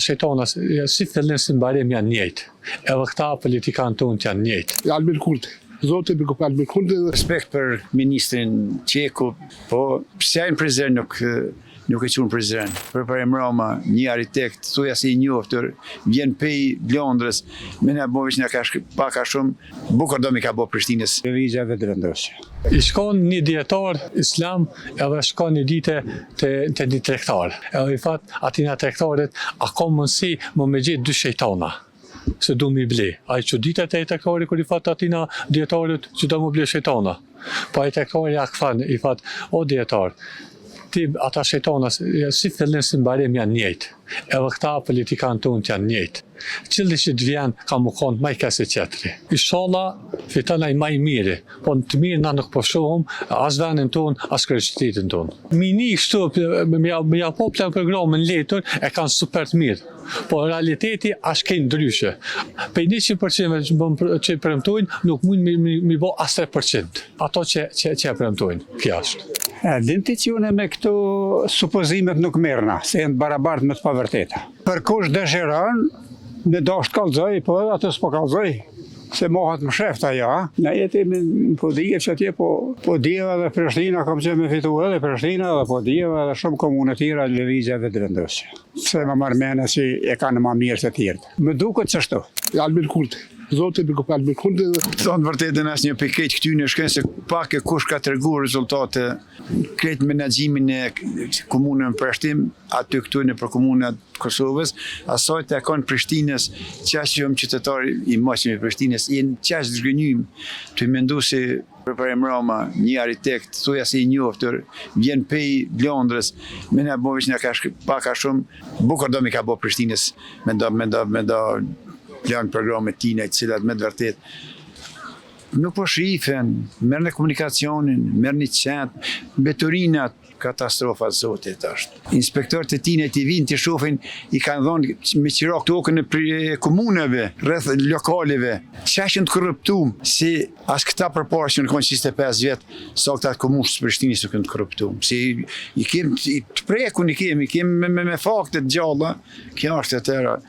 shejtona si fillim si mbarim janë njëjtë. Edhe këta politikanë tonë janë njëjtë. Albin Kurti. Zoti për Albin Kurti. Respekt për ministrin Çeku, po pse ai në Prizren nuk nuk e qun Prizren. Përparim Rama, një arhitekt, thuja si i njohur, vjen pej Londrës, me na bo veç na ka pak a shumë, bukur do mi ka bo Prishtinës. Lëvizja Vetëvendosje. I shkon një dietar islam edhe shkon një ditë te te një tregtar. Edhe i thot atina tregtarit, a ka mundësi më me gjetë dy shejtana? Se du mi ble. Ai çuditet ai tregtari kur i thot atina dietarit që do më ble shejtana. Po ai tregtari ja kthen, i thot, o dietar, ti ata shejtana si fillim si mbarim janë njëjtë. Edhe këta politikanë tonë janë njëjtë. Cili që të vjen ka më konë ma i keq se tjetri. Inshallah fiton ai ma i miri, po në të mirë na nuk po shohim as vendin tonë, as kryeqytetin tonë. Mi një kështu, me ja, me ja po plan programin letër, e kanë super të mirë. Po realiteti është krejt ndryshe. Prej 100% që bën që premtojnë, nuk mund mi, mi, mi bo as 3%. Ato që, që, që e premtojnë, kjo është. E, din ti që unë me këto supozimet nuk merrna, se janë të barabartë me të pavërteta. Për kush dëshiron, me dasht kallzoj, po edhe atë s'po kallzoj, se mohat më sheft ajo, a? Na jetemi në Podujevë që atje, po Podujeva dhe Prishtina, kam qenë me fitu edhe Prishtina edhe Podujeva edhe shumë komune tjera Lëvizja Vetëvendosje. Se më marrë mene si e kanë ma mirë se tjerët. Më duket qashtu. Albin Kurti. Zoti për Albin Kurti. Thonë vërtetën asnjë për krejt këty në shkën se pak e kush ka tregu rezultate krejt menaxhimin e komunën në Prishtinë, aty këtu në për komunat të Kosovës, asaj të takon Prishtinës, qaq jam qytetar i moqëm i Prishtinës, jenë qaq të zhgënjym, të mendu se Përparim Rama, një arhitekt, thuja si i njohur, vjen pej Londrës, me na bo veç na ka pak a shumë, bukur do mi ka bo Prishtinës, me do, me do, me do plan programe tina, të cilat me të vërtet nuk po shifen, merrni komunikacionin, merrni qentë, mbeturinat, katastrofa zotit është. Inspektorët e tina të vinë të shohin, i kanë dhonë me qira tokën e komuneve, rreth lokaleve, qaq janë të korruptum, si as këta përpara që në konë 25 vjet, sa këta të komunës së Prishtinës nuk janë të korruptum. Si i kem i të prekun i kemi, i kemi me, me, me fakte të gjalla, kjo është e tëra.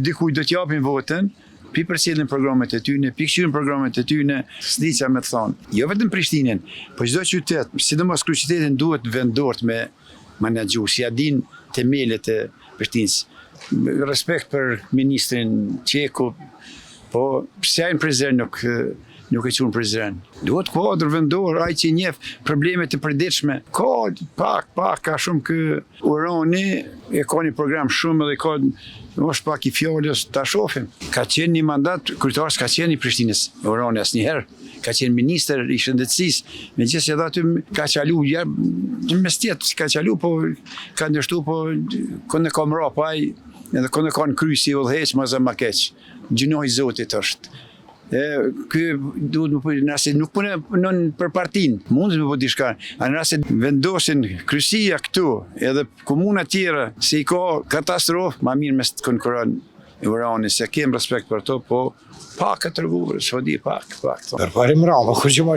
Dikuj do t'japin votën, pi përcjellin programet e tyne, pi kqyrin programet e tyne, s'di ça me të thonë. Jo vetëm Prishtinën, po çdo qytet, sidomos kryeqytetin duhet vendort me menaxhu, si ja din temelet e Prishtinës. Respekt për ministrin Çeku, po pse ai në Prizren nuk nuk e qun Prizren. Duhet kuadër vendor, ai që njeh problemet e përditshme. Ka pak, pak, ka shumë kë Urani e ka një program shumë edhe ka është pak i fjalës ta shohim. Ka qenë një mandat kryetar s'ka qenë i Prishtinës, Urani asnjëherë. Ka qenë ministër i shëndetësisë, megjithëse edhe aty ka çalu, ja, mes tjetë ka çalu, po ka ndështu, po kënë ka mrapa ai, edhe kënë ka në kry si udhëheq, ma zë ma keq. Gjynahi i Zotit është. E, ky duhet më për, nëse nuk punon për partin, mundet me bo diçka. A në rast se vendosin krysia këtu, edhe komuna tjera, se i ka katastrofë, ma mirë me të konkuron Urani, se kem respekt për to, po pak e tregu, s'po di pak, pak. Përparim Rama, ku që më